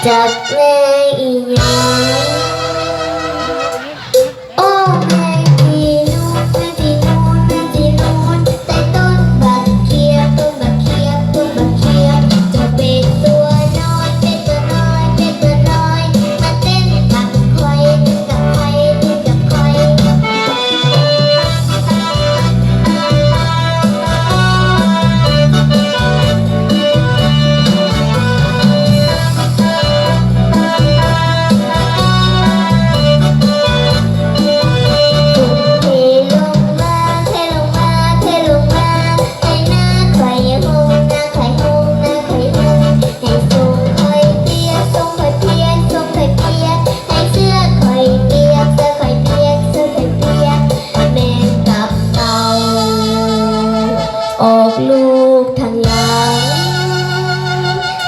ຈັກແມ່ນອີ່ຫຍັງ? ໂອ້ ແມ່ນຂີ້ໜູນ ແມ່ນຂີ້ໜູນ ແມ່ນຂີ້ໜູນ ໃຕ້ຕົ້ນບັກຂຽມ ຕົ້ນບັກຂຽມ ຕົ້ນບັກຂຽມ ເຈົ້າເປັດຕົວນ້ອຍ ເປັດຕົວນ້ອຍ ເປັດຕົວນ້ອຍ ມາເຕັ້ນກັບຂ້ອຍ ເຕັ້ນກັບຂ້ອຍ ເຕັ້ນກັບຂ້ອຍ. ຝົນເທລົງມາ ເທລົງມາ ເທລົງມາ ໃຫ້ນາຂ້ອຍຫົ່ມ ນາຂ້ອຍຫົ່ມ ນາຂ້ອຍຫົ່ມ ໃຫ້ສົ້ງຂ້ອຍປຽກ ສົ້ງຂ້ອຍປຽກ ສົ້ງຂ້ອຍປຽກ ໃຫ້ເສື້ອຂ້ອຍປຽກ ເສື້ອຂ້ອຍປຽກ ເສື້ອຂ້ອຍປຽກ ແມ່ນກັບເຕົ່າອອກລູກທາງຫຼັງ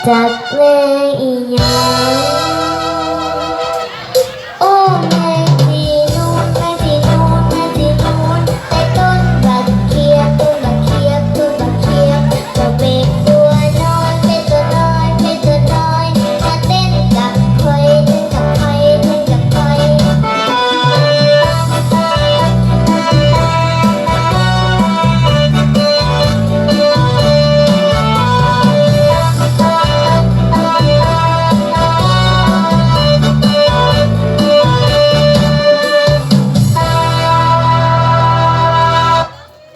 ຈັກແມ່ນອີ່ຫຍັງ?